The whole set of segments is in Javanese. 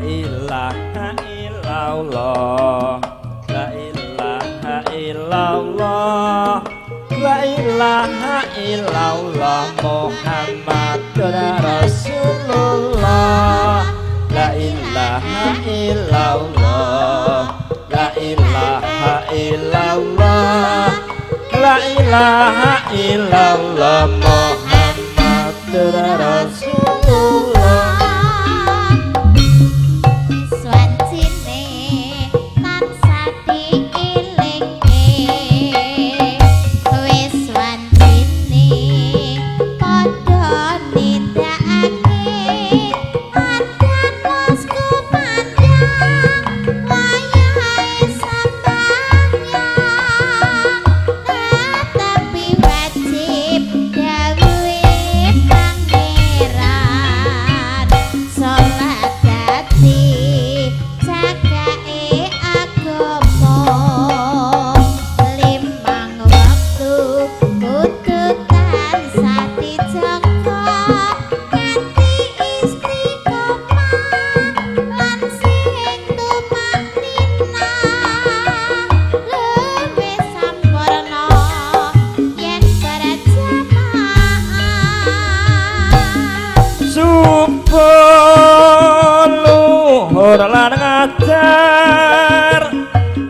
ilaha illallah, la ilaha illallah, la ilaha illallah Muhammadur Rasulullah. La ilaha illallah, la ilaha illallah, la ilaha illallah Muhammadur Rasulullah. Swancine tansah dielingke, wis wancine padha nindakake adat los kumandhang wayahe sembahyang, tetapi wajib dawuhe Pangeran salat dadi jagake agama, limang wektu kudu tansah dijaga kanthi istiqomah lan sing tumakninah luwih sampurna yen berjamaah. Subuh luhur lan ngajar,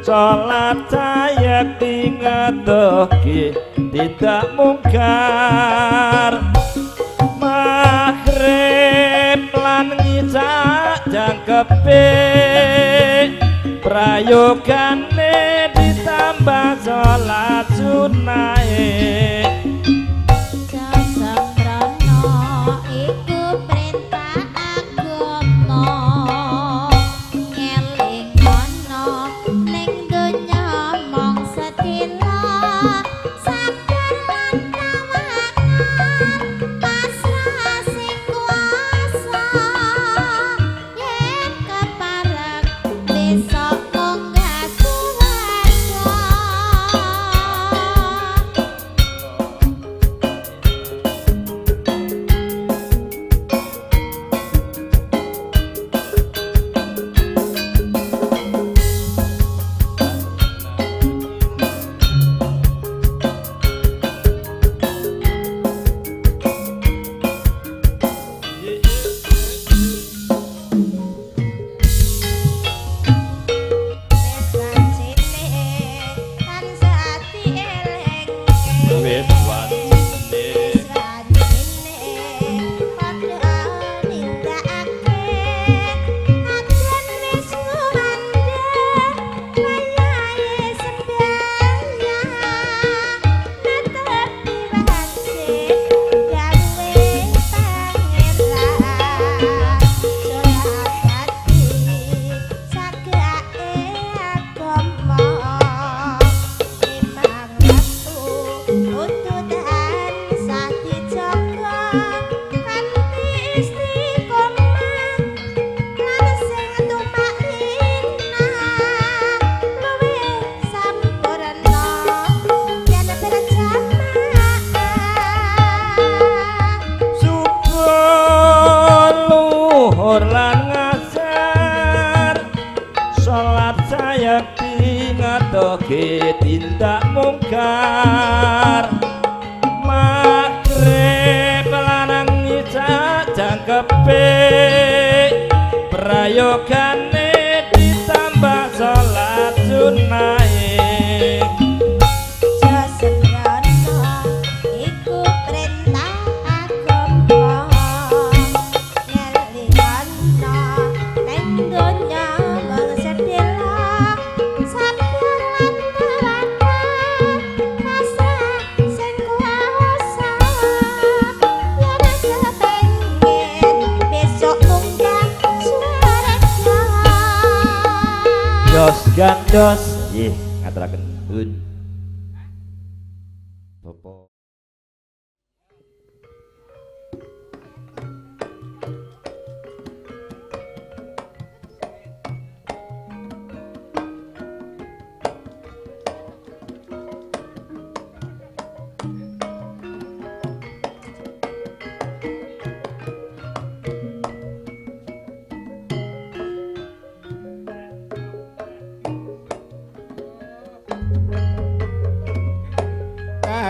salat sayekti ngedohke tidak mungkar, maghrib lan ngisa jangkepe prayogane ditambah salat sunahe. Sasrana iku perintah agama, ngelingono ning donya mung sedhela, sabar lan tawakal pasrah sing kuwasa, yen kepareng besok munggah swarga. Wis wancine tansah dielingke, Wis wancine wis wancine padha nindakake adan wis ngumandhang wayahe sembahyang, netepi wajib dawuhe Pangeran salat dadi jagake agama, limang wektu kudu tansah dijaga kanthi istiqomah lan sing tumakninah luwih sampurna yen berjamaah. Subuh luhur lan ngasar, salat sayekti ngadohke tindak mungkar, maghrib lan ngisa jangkepe prayogane ditambah salat sunahe. Sasrana iku perintah agama, ngelingono ning donya mung sedhela, sabar lan tawakal pasrah sing kuwasa, yen kepengin besok munggah swarga. Dos gandos nggih ngaturaken nuwun Bapak.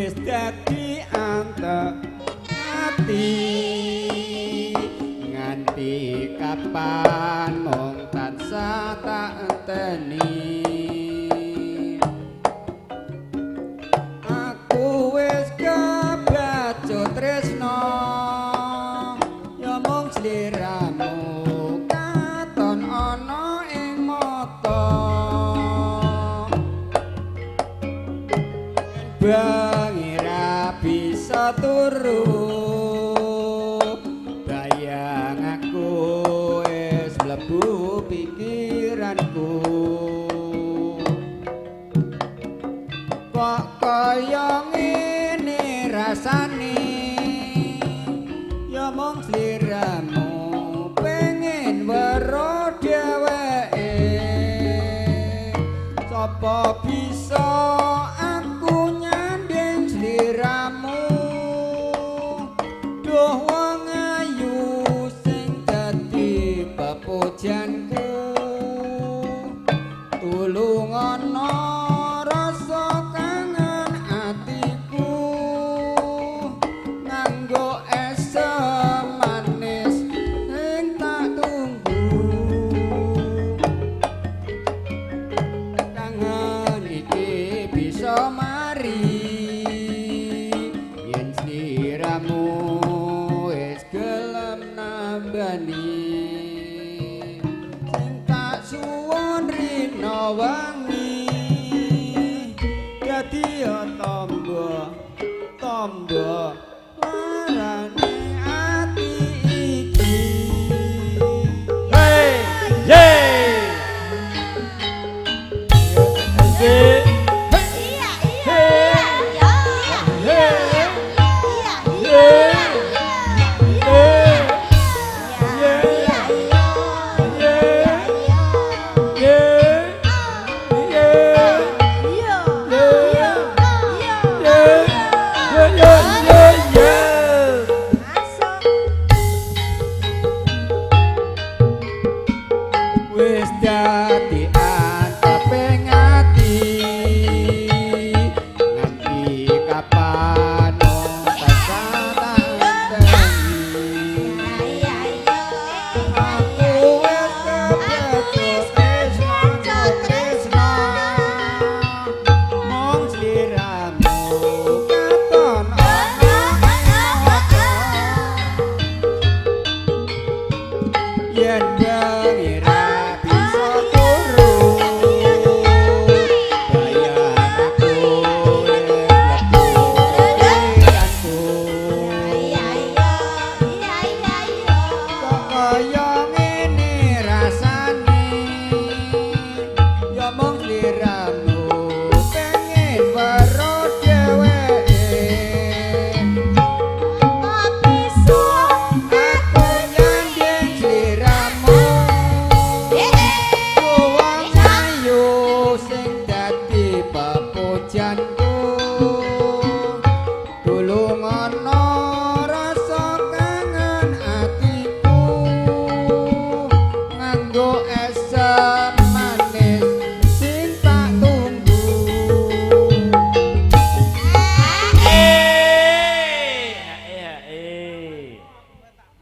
Wis dadi antep ati nganti kapan mung tansah tak enteni. Aku wis kebacut tresno ya mung sliramu katon ana ing mata. Bengi ra bisa turu bayang aku wis mlebu pikiranku. Kok kaya ngene rasane ya mung sliramu pengen weruh dheweke. Sapa bisa aku nyanding sliramu duh wong ayu sing dadi pepujanku. Tulung ana rasa kangen atiku nganggo esem manis sing tak tunggu. Kangen iki bisa mari yen sliramu wis gelem nambani. Sing tak suwun rina wengi dadi ya tamba tamba larane ati iki. Hey, yeay. Asik. Iya iya iya iya iya iya iya iya iya masuk. Wis dadi anteping ati nganti kapan mung tansah tak enteni. Iya iya. Aku wis kebacut tresno tresno mung sliramu katon ana ing mata. Yen bengi ra bisa turu bayang aku wis mlebu pikiranku. Iya iya iya iya iya. Kok kaya ngene rasane ya mung sliramu pengen weruh dheweke. Bisa Aku nyanding sliramu wong ayu sing dadi pepujanku. Tulung ana rasa kangen atiku nganggo esem manis sing tak tunggu.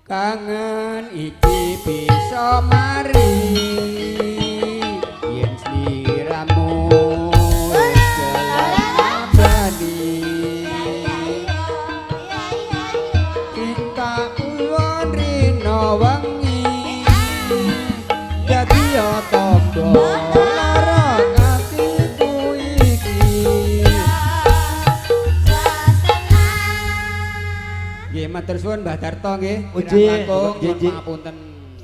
Kangen iki bisa mari yen sliramu wis gelem nambani. Sing tak uwon rina wengi dadi ya tamba lara atiku iki. Nggih matur suwun Mbah Darto nggih. Uji, Kirang langkung nggih, nyuwun nggih. pangapunten.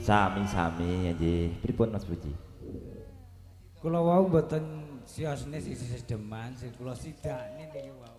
Sami-sami nggih. Pripun Mas Puji? Kula wau mboten siosne sisi sedeman sing kula sidane niki wau.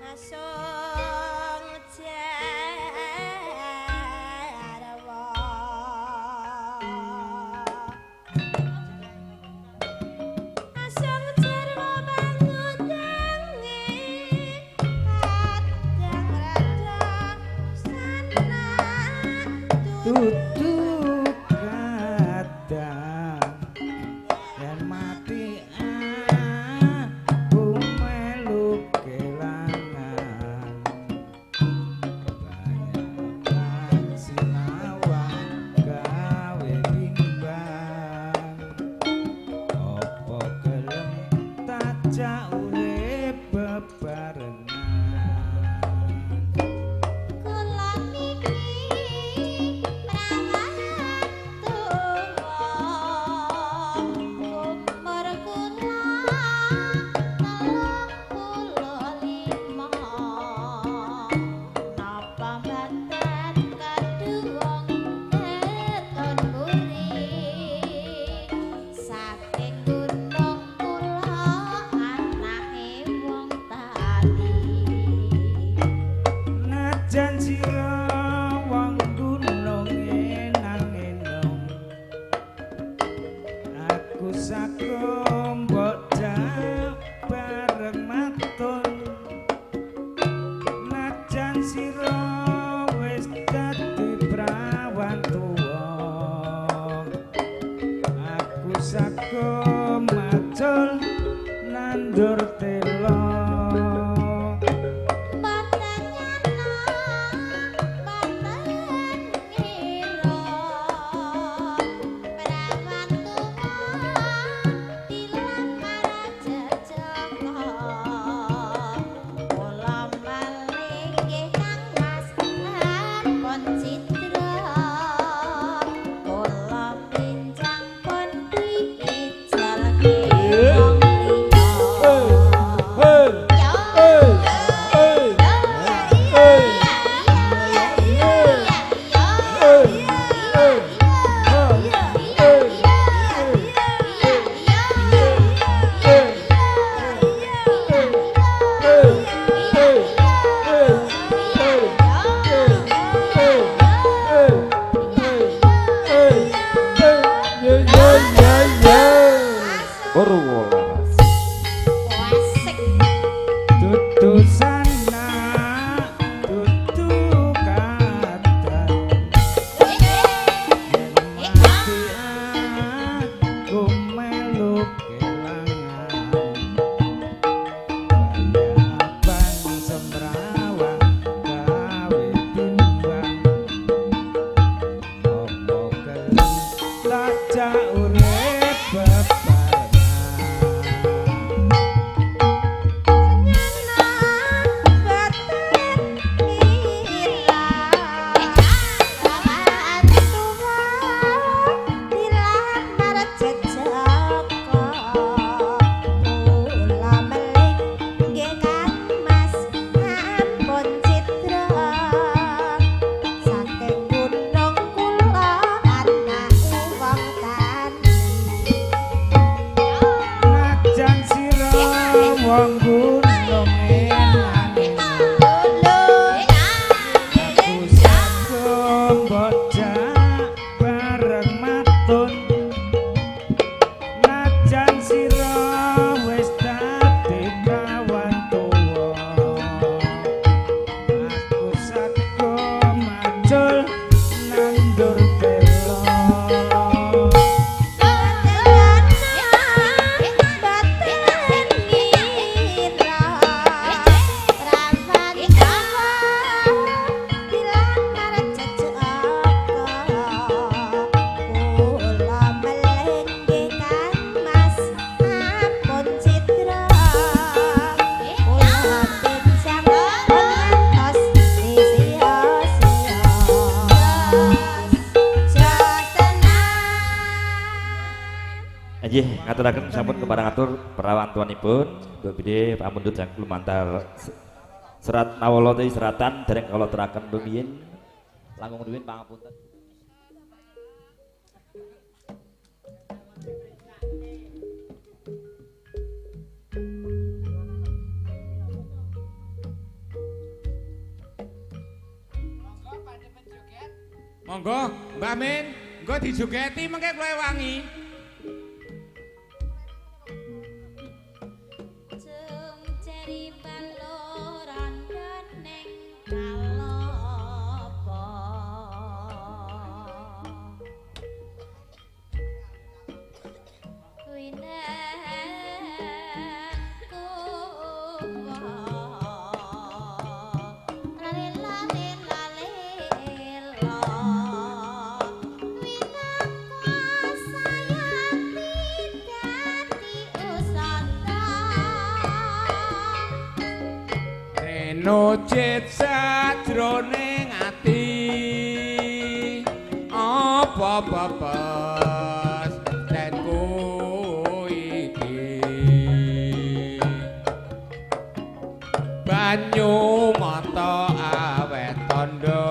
Masuk. Dudu kadang yen mati aku melu kelangan. Banyak sinawang gawe bimbang. Apa gelem tajak urip bebarengan. Kula niki prawan tuwa, umur kula 35. Napa mboten keduwung keton mburi? Saking gunung kula anake wong tani. Najan sira wong gunung enang enong, aku sakum bocah bareng matun. Najan sira wis dadi prawan tuwa, aku sakum macul nandur telo. Mboten nyana, mboten ngira, prawan tuwa dilamar jejaka. Kula malih nggih Kang Mas ampun cidra, kula pinjang pun diijalke wong liya. Dudu sanak, dudu kadang, yen mati aku melu kelangan. Kaya abang semrawang gawe bimbang. Apa gelem tajak urip bebarengan. Najan sira wong gunung enang enong, aku sakum bocah bareng matun. Najan sira wis dadi prawan tuwa, aku sakum macul nandur telo. Nggih, ngaturaken sampun kepareng atur perawan tuanipun, mbok bilih pamundhut saking lumantar serat Nawala seratan dereng kula aturaken rumiyin. Langkung rumiyin pangapunten. Monggo, Mbah Min, engko dijogeti mengke kula ewangi. Cung ceri baloran ning kalopo. Reno cit sajroning ati apa pepes tenku iki banyu mata awet tandha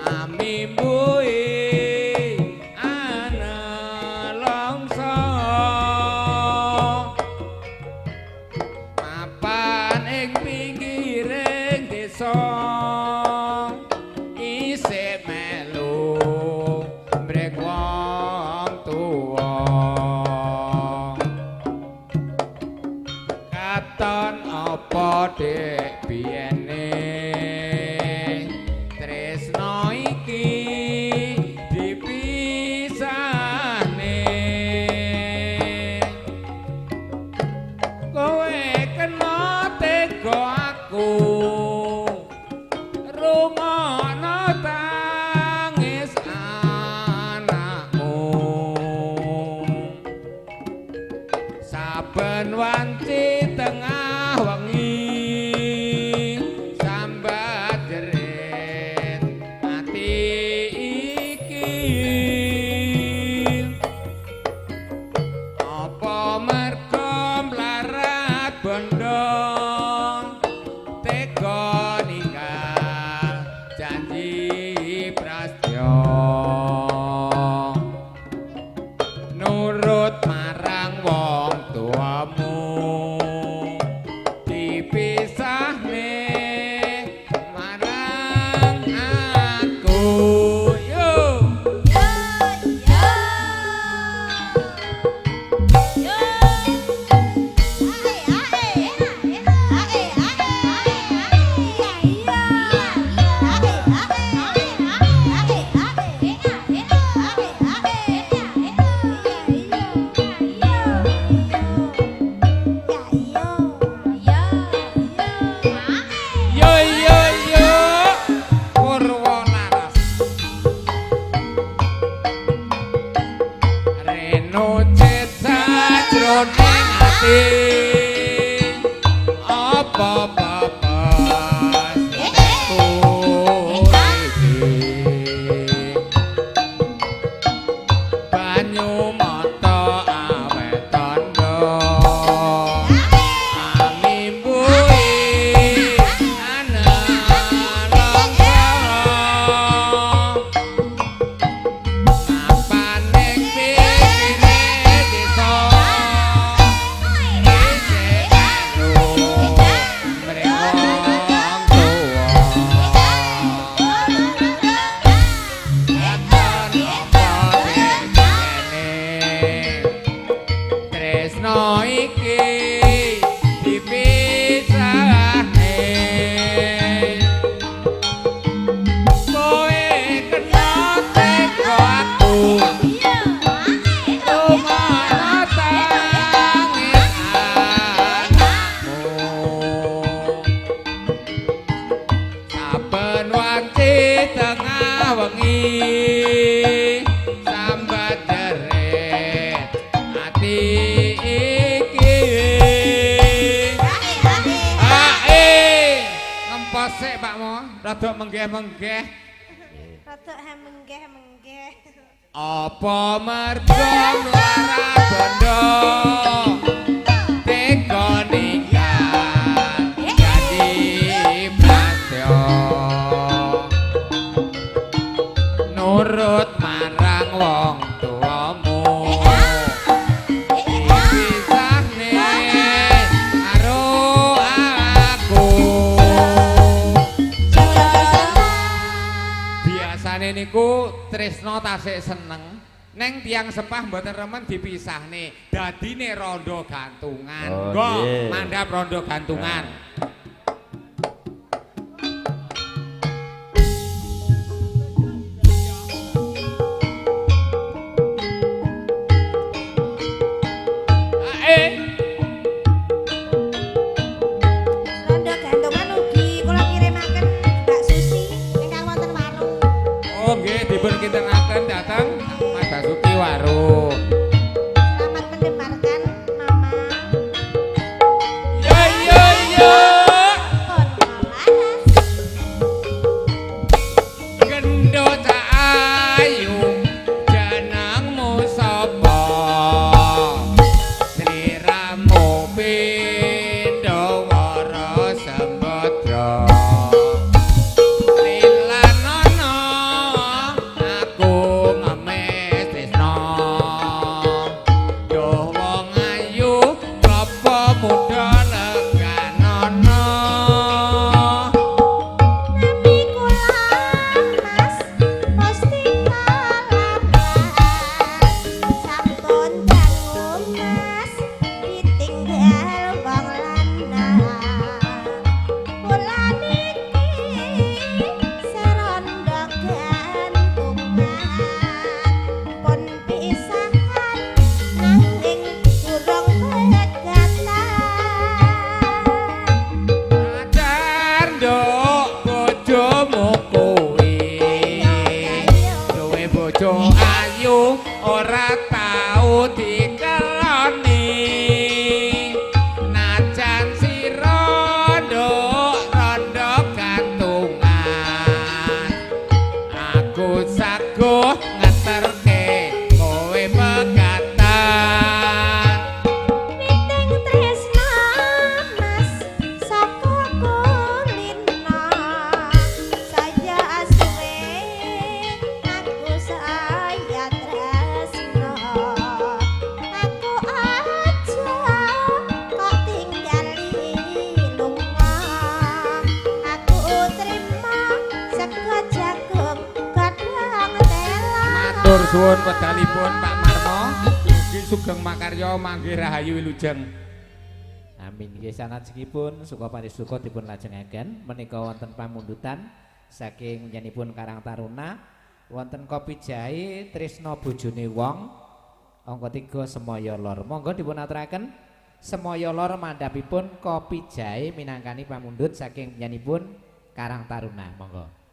amimbuhi ana longso mapan ing pinggiring desa isih melu mrek wong tuwa katon apa dek biyene tresno iki dipisahne kowe kena tega aku rungokno tangis anakmu saben wanci tengah wengi sambat jerit ati iki apa mergo mlarat bondo tega ninggal janji prastya nurut marang wong tuamu dipisahne marang aku yo. Yo yo yo. Ae ae ae ae ae. Iya iya. Ae ae ae ae ae ae. Iya iya. Iya iya. Yo yo yo Purwo Laras Reno cit sajroning ati apa pepes iki banyu mata awet tandha amimbuhi ana longso mapaning pinggire desa isih melu mrek wong tuwa katon apa dene tresno iki dipisahne kowe kena tega aku rungokno tangis anakmu saben wanci tengah wengi sambat jerit ati iki ae ngempos sik Pak Mo rada menggeh-menggeh. Rada menggeh-menggeh. Apa mergo mlarat bondo tega ninggal dadi prastya nurut marang wong tuamu dipisahne karo aku. Biasane niku tresno tasik seneng neng tiyang sepah mboten remen dipisahne dadine rondo gantungan. Oh, Nggo nggih. mandhap rondo gantungan. Ae Rondo gantungan ugi kula kirimaken Mbak Susi ingkang wonten warung. Oh nggih dipun kintenaken dhateng Mas Basuki Waru. Selamat mendebarkan Mama. Yo yo yo. Nuwun wedalipun Pak Marmo. Mugi sugeng makarya manggih rahayu wilujeng. Amin. Nggih salajengipun suka parisuka dipun lajengaken menika wonten pamundutan saking nyanipun Karang Taruna wonten Kopi Jahe Tresna Bojone Wong angka 3 Semaya Lor. Monggo dipun aturaken Semaya Lor mandhapipun Kopi Jahe minangkani pamundhut saking nyanipun Karang Taruna. Monggo.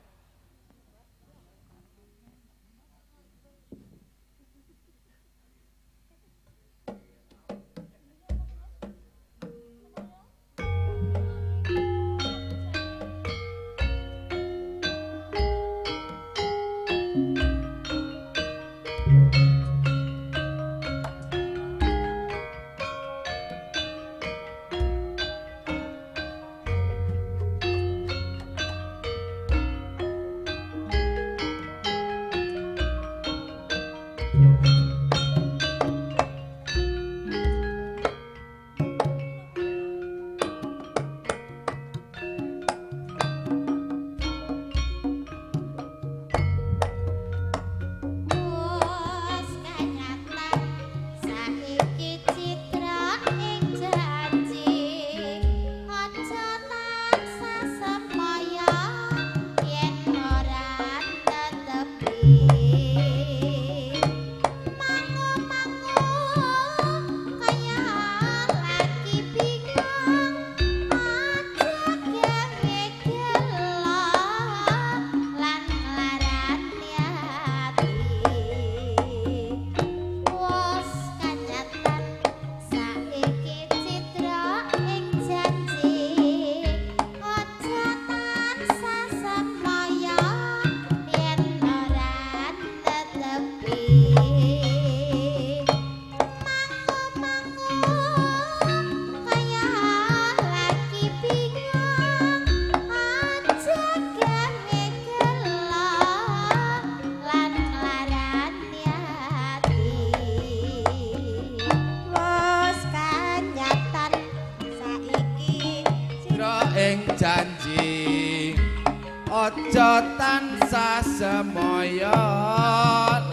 Aja tansah semaya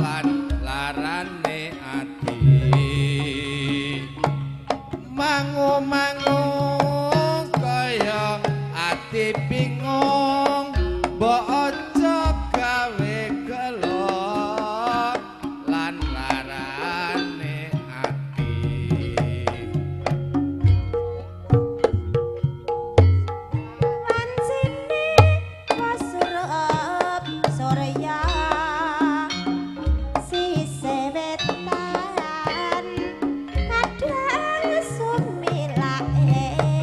lan larane ati. Mangu-mangu kaya ati bingung, mbok aja gawe gelo lan larane ati. Sisih wetan kadang sumilake.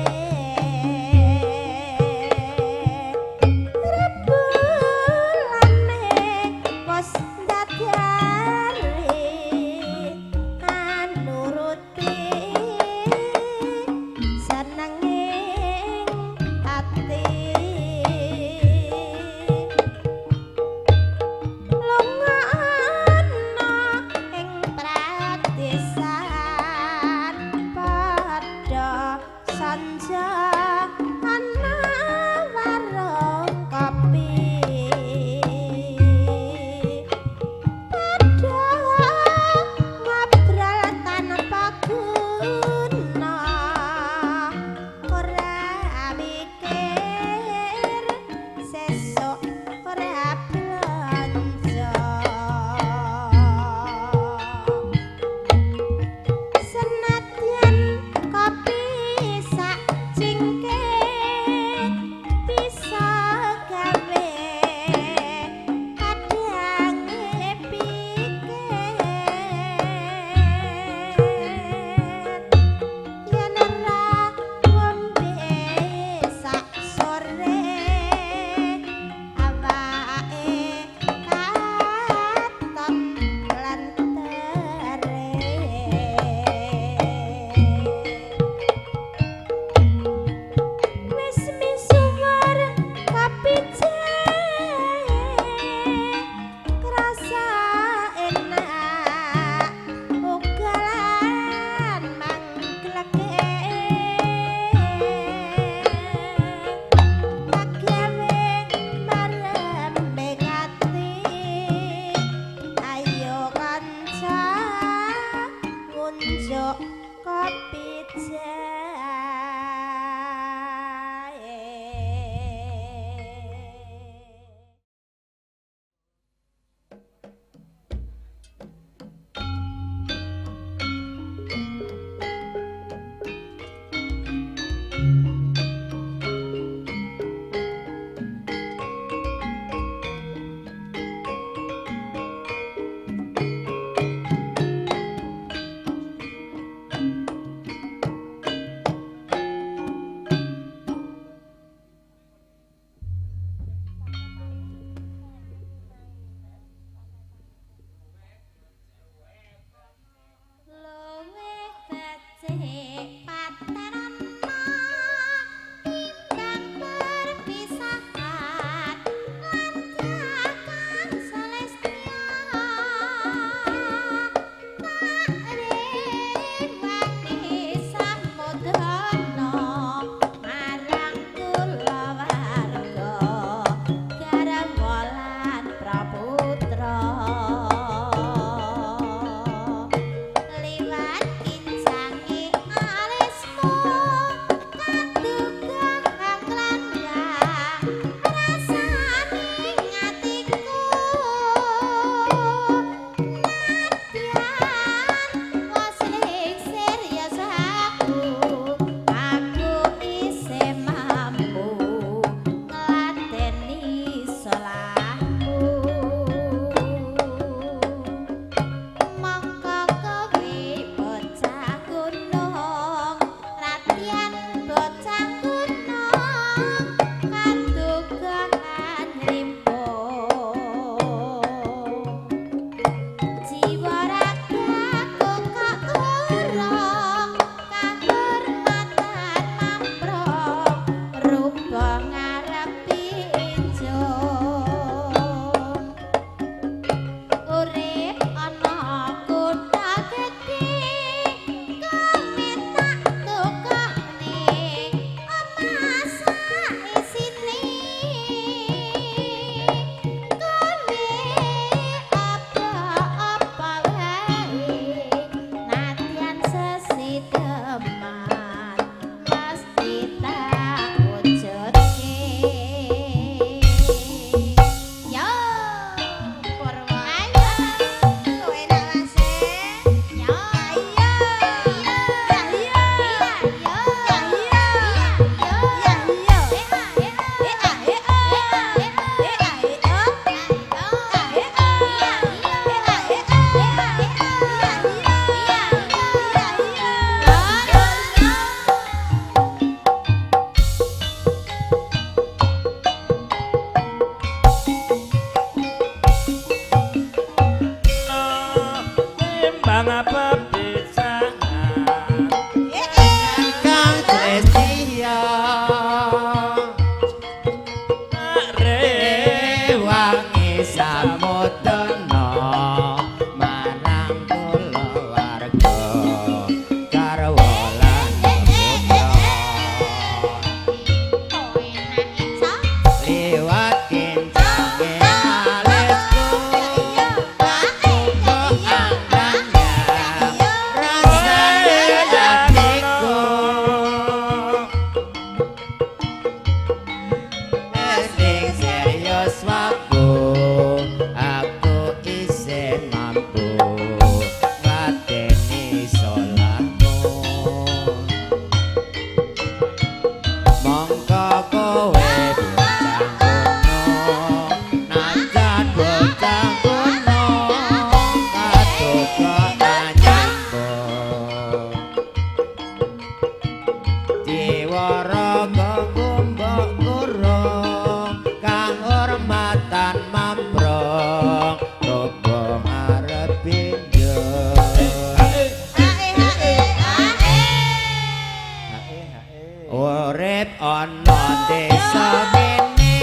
Ana desa kene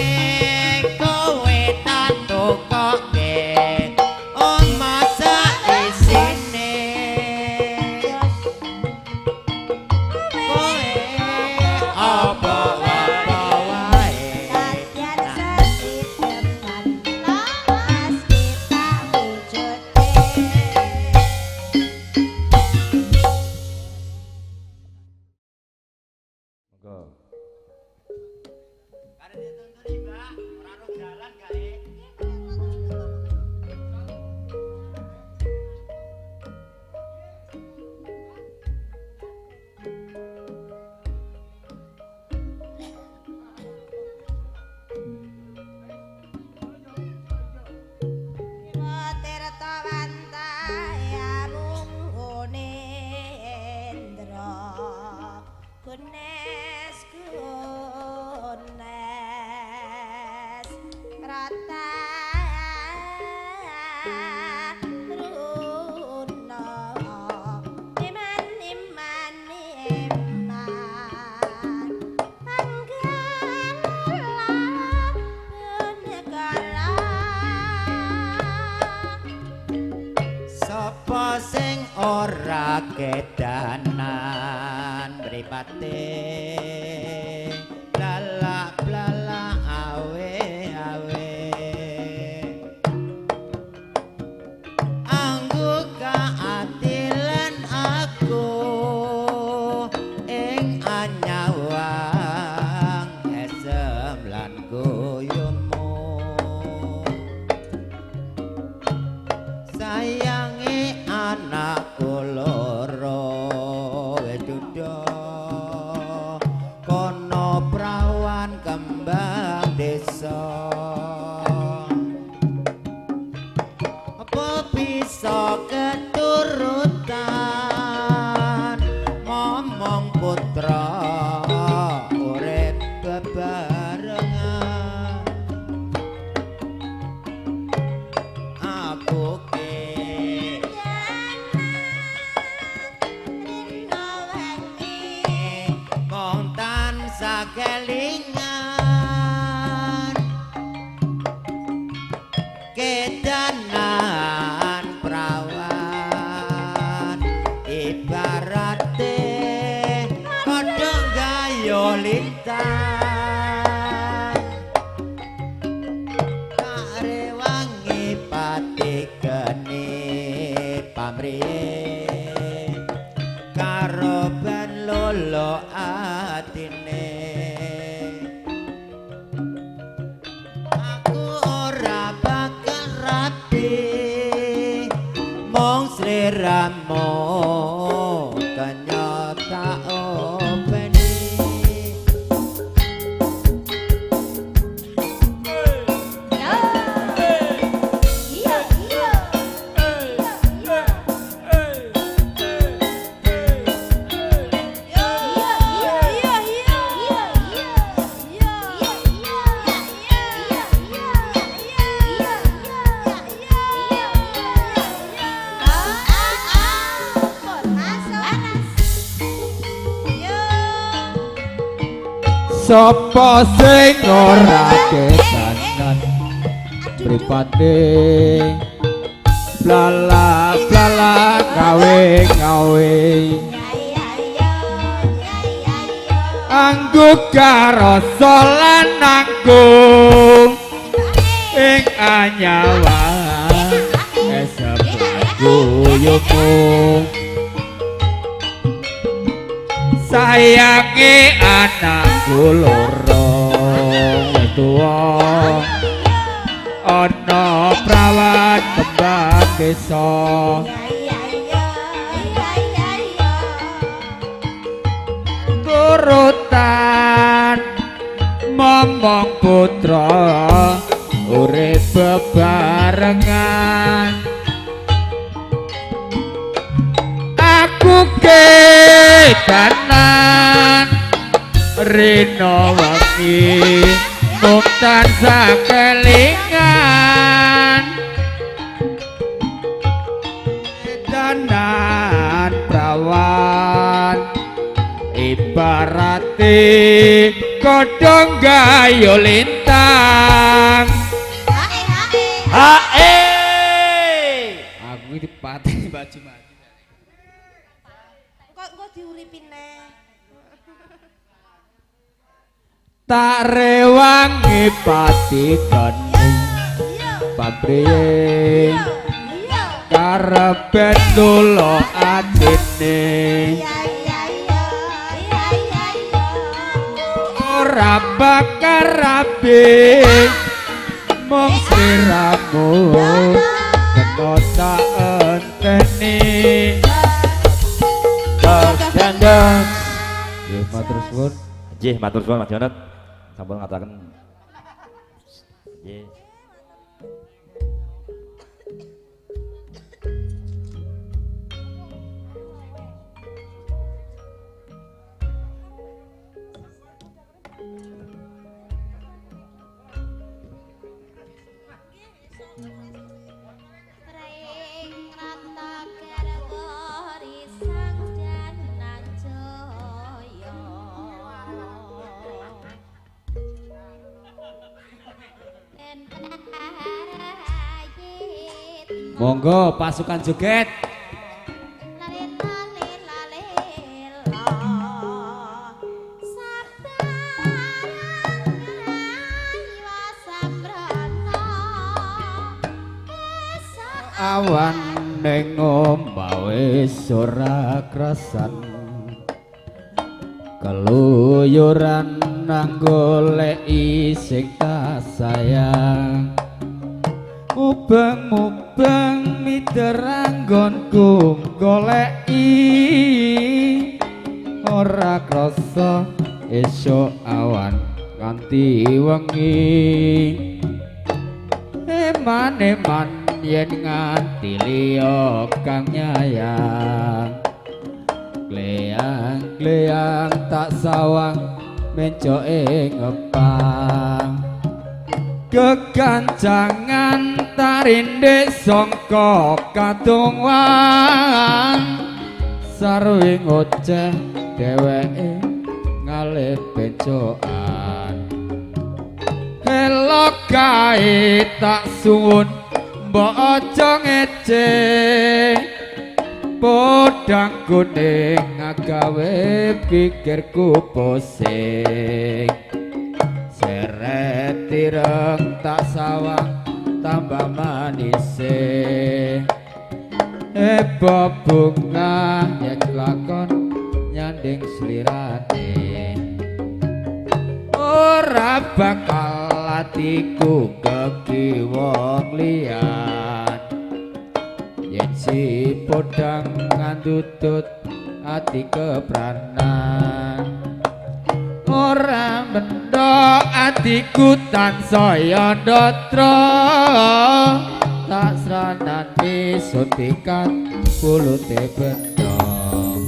kowe tak tukoke omah saisine. Kowe apa-apa wae. Nadyan sesideman pasti tak wujudke. Monggo. Tirta wantaya mungunendra gunes gunes rata runa iman iman iman panggala negara. Sapa sing ora kedanan mripate lalak-lalak awe-awe anggo kaatilan aku ing anyawang esem lan guyumu. Sayange anakku loro wis duda kono prawan kembang desa. Apa bisa keturutan momong putra urip bebarengan. Aku ke Rino wengi mung tansah kelingan kedanan prawan ibarate kodhok gayo lintang tak rewangi pati geni pamrihe karo ben lolo atine. Aku ora bakal rapi mung sliramu kenya tak openi. Iya iya iya iya iya iya iya Sapa sing ora kedanan mripate blala-blala gawe-gawe anggo karasa lan nanggung ing anyawan esem guyumu. Sayange anakku loro wis tuwa ana prawan kembang desa. Turutan momong putra urip bebarengan. Aku kedanan rino wengi mung tansah kelingan kedanan prawan ibarate Godhong gayo lintang. Hae. Aku iki dipateni Pak Jumadi. Kok engko diuripi neh. Tak rewangi pati geni pabriye karepe tulo atine. Ora bakal rabi mung sliramu kena tak enteni. Dados. Nggih matur suwun. Nggih matur suwun Mas Jonet. Sampun ngataken. Nggih. Monggo pasukan joget. Awan ning omah wis ora krasan, keluyuran nang goleki sing tak sayang. Mubeng-mubeng mider anggonku goleki, ora krasa esuk awan nganti wengi. Eman-eman yen nganti liya kang nyayang, kleyang-kleyang tak sawang mencoke ngepang. Kegancangan tarinde sangka kadungwan, sarwi ngoceh dheweke ngalih becokan. Helok kae tak suwun mbok aja ngece, podang kuning agawe pikirku pusing. Seret tireng tak sawang tambah manise, ebo bunga yen lakon nyanding slirane. Ora bakal atiku kekiwong liyan, yen si podang ngandutut ati kepranan. Ora mendok atiku tansaya ndatra, tak sranane suntikan pulute bendong.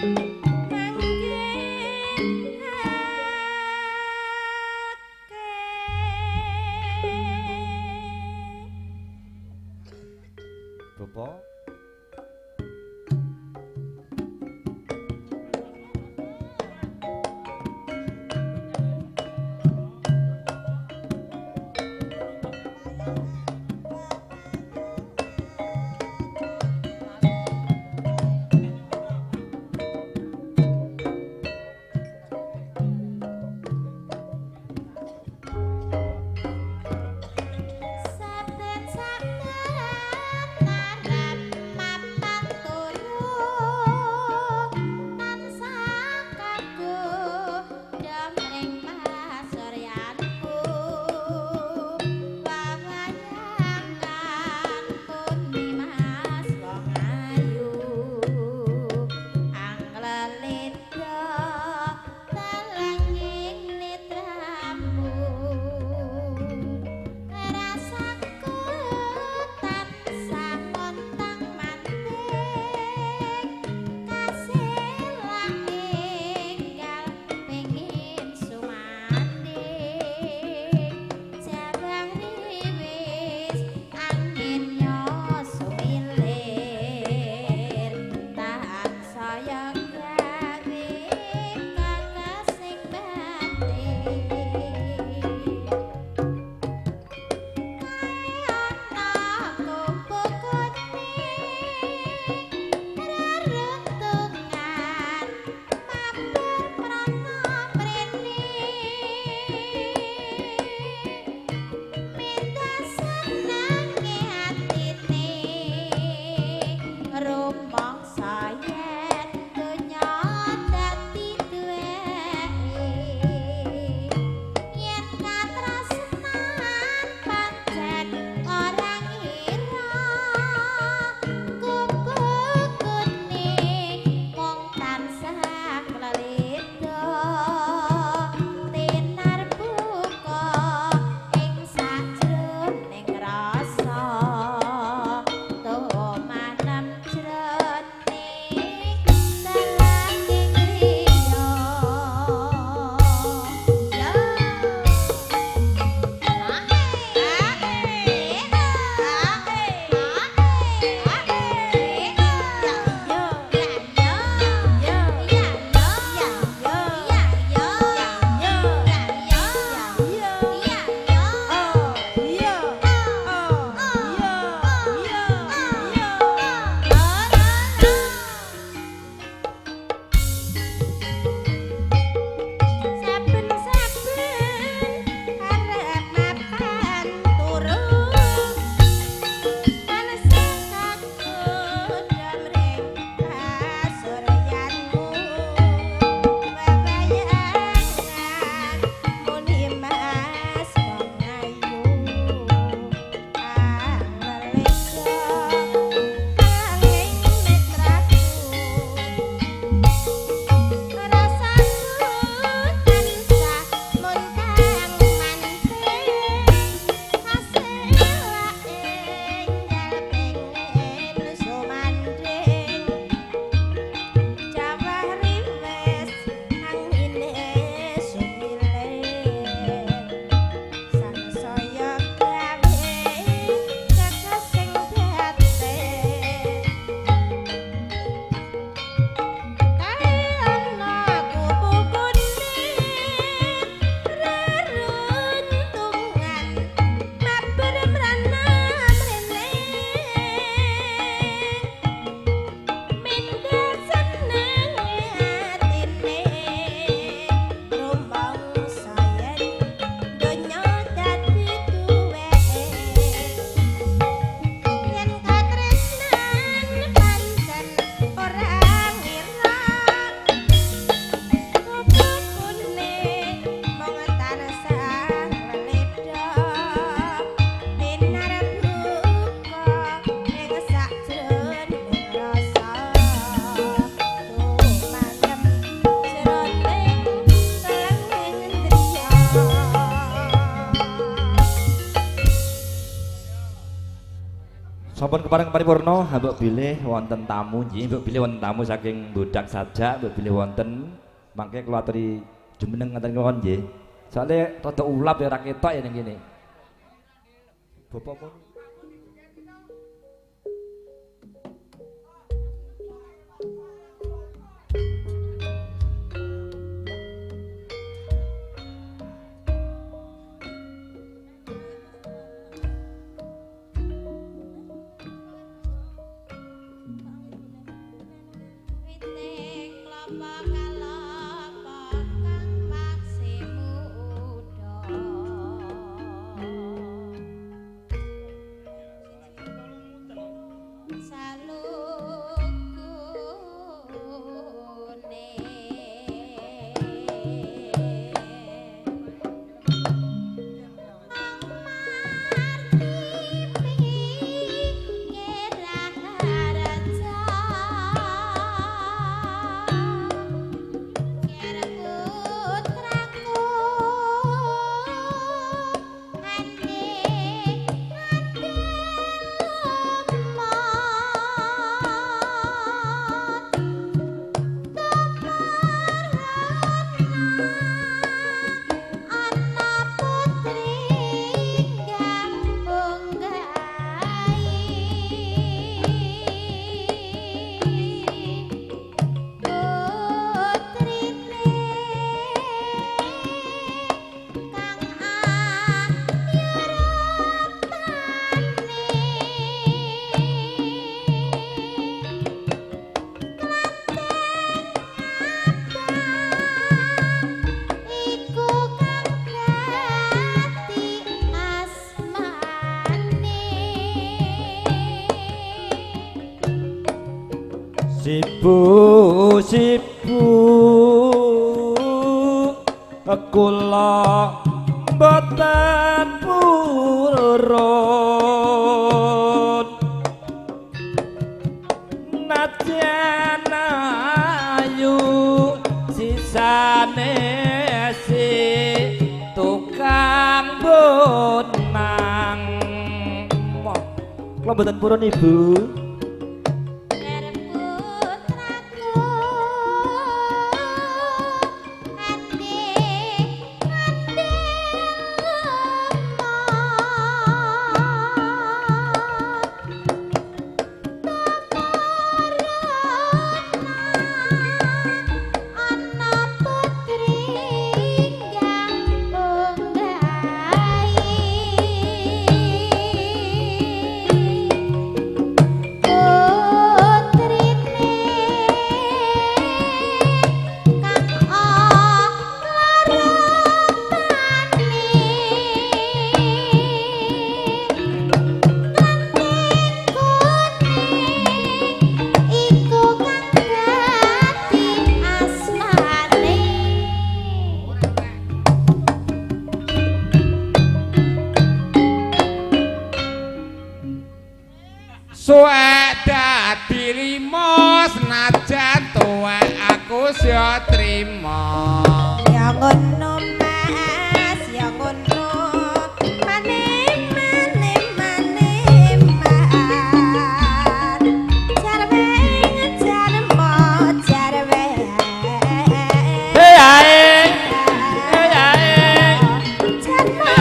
Manggenake. Bapak. Sampun kepareng paripurna, mbok bilih wonten tamu nggih, mbok bilih wonten tamu saking Bodak Sajak, mbok bilih wonten mangke kula aturi jumeneng ngaten kemawon nggih. Soale rada ulap ya ora ketok ya ning kene. Bapak pun Sibu-sibu kula mboten purun nadyan ayu sisane si tukang bonang. Kula mboten purun Ibu. Suwek dadi limo senajan tuwek aku sya trima. Ya ngono Mas, ya ngono. Mane mane mane man. Jarwe ngejarmo jarwe. Hey ae. Hey ae. Jarmo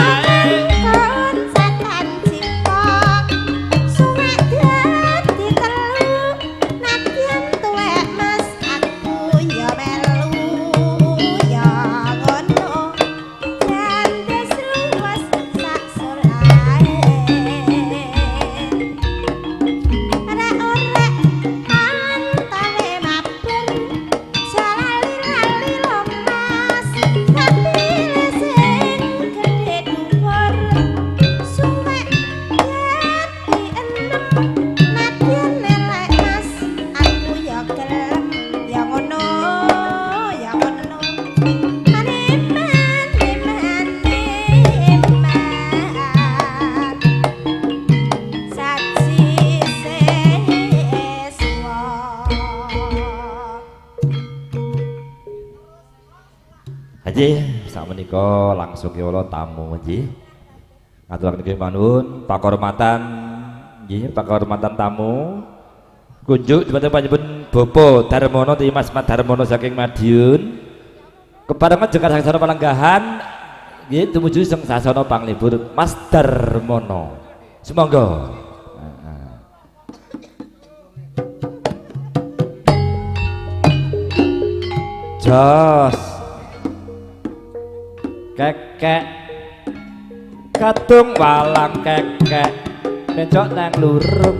konsakan cipok. Suwek dadi telu nadyan tuwek Mas aku ya melu. Ya ngono. Gandes luwes sak solahe. Ora-ora pantale mabur. Jalali-lali lho Mas, kapile sing gedhe dhuwur. Suwek dadi enem nadyan elek Mas, aku ya gelem. Ya ngono, ya ngono. Mane mane mane man. Saji seswa. Haji, sakmenika langsung kewala tamu nggih. Ngaturaken panuwun pakormatan nggih pakahormatan tamu kunjuk dumateng panjenengan Bapak Darmono Ti Mas Darmono saking Madiun. Keparengan jengkar sasana palenggahan nggih tumuju sing sasana panglipur Mas Darmono. Sumangga. Jos. Kekek katung walang kekek mencok nang lurung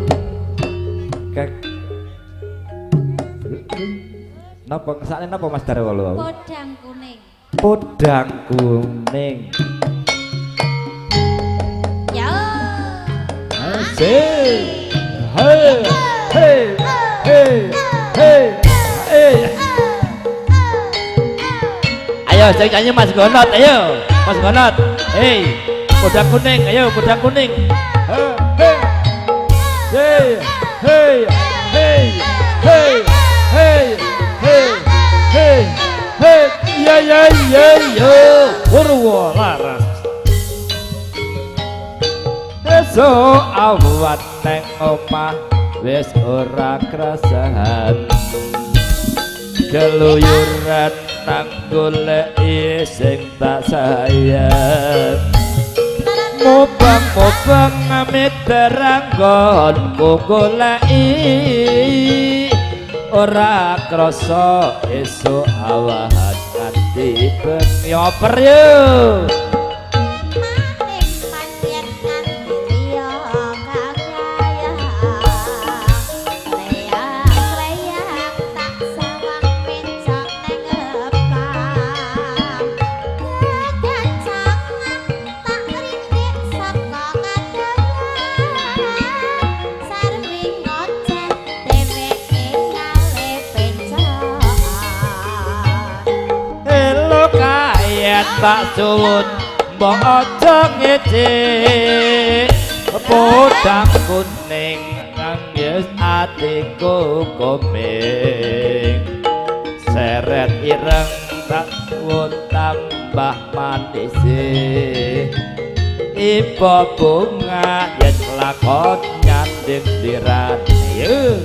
kek. Napa kesane napa Mas Darwolo? Podang kuning. Podang kuning. Ya. Asik. Hey hey hey hey hey. Ayo sing nyanyi Mas Gonot, ayo Mas Gonot. Hey, podang kuning, ayo podang kuning. Hey hey hey hey hey hey hey hey hey ya ya ya ya Purwo Laras. Esuk awan neng omah wis ora krasan. Keluyuran nang goleki sing tak sayang. Mubang-mubang amit teranggonku goleki ora krasa esuk awan nganti bengi. Oper yo. Tak suwun mbok aja ngece podang kuning nangis atiku koming seret ireng tak suwun tambah manis iba bunga yen lakon nyanding dirane. Ya.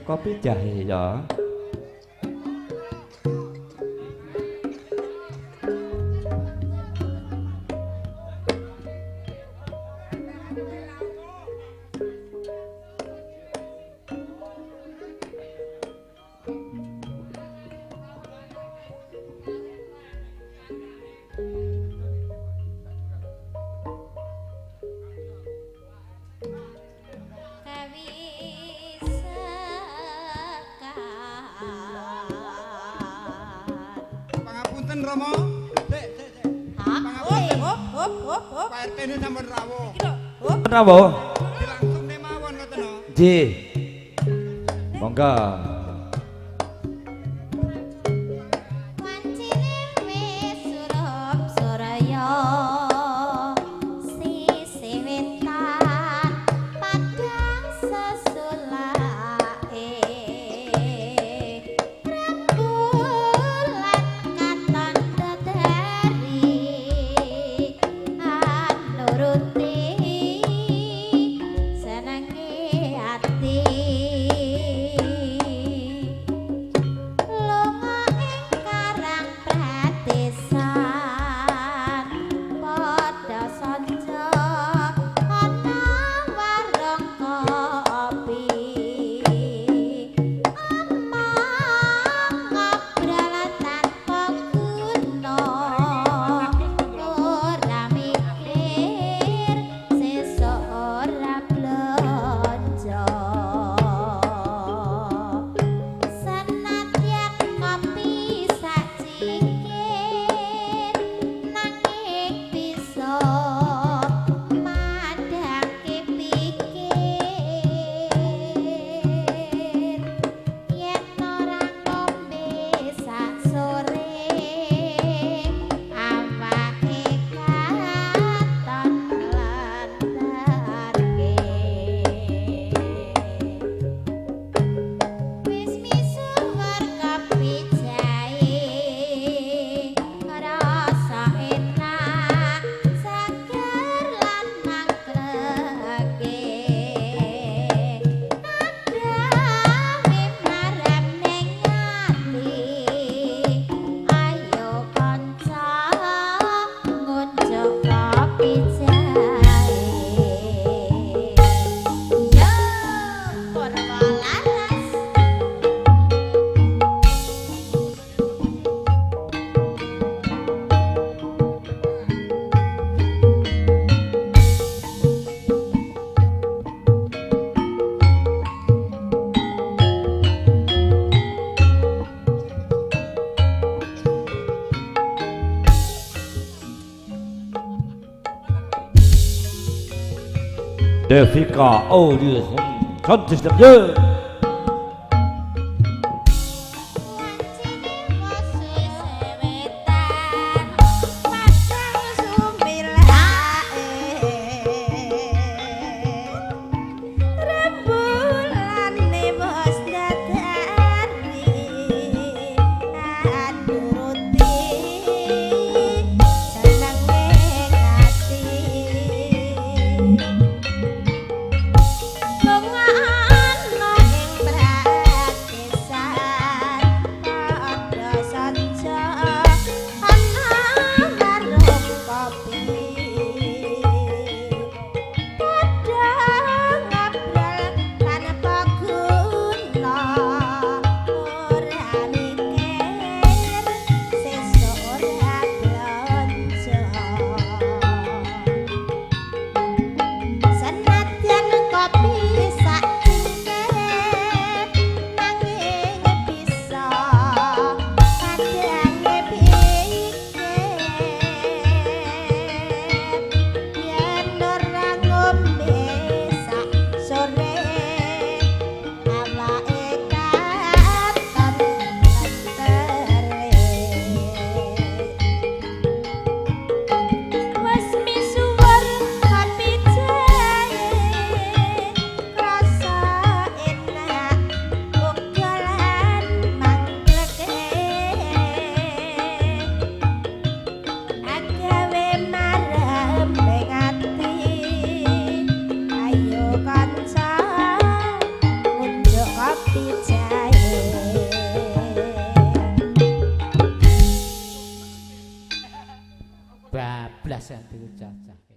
Kopi jahe ya. Pangapunten Rama. Sik, sik, sik. Pangapunten. Hop hop hop hop. Pak RT ne sampun rawuh. Iki lho. Hop. Rawuh. Dilangsungne mawon ngoten lho. Nggih. Monggo. Wancine wis surup suraya sisih wetan padang sesulake rembulan katon dedari anuruti senenge ati. Lunga ing karang pradesan padha sanca ana warung kopi omong ngobrol tanpa guna ora mikir sesuk ora blonjo. Senadyan kopi sacikir nanging bisa madhangke pikir yen ora ngombe sak sore awake katon nglantarke. Wis misuwur kopi jahe rasa enak seger lan mangkleke agawe marem ning ati ayo kanca ngunjuk kopi jahe. Yo Purwa Laras. Devika Audio Sound System. Yo. Wancine wis wetan padang sumilake rembulane wis dadari anuruti senenge ati. Lunga ana blas ya dicacah.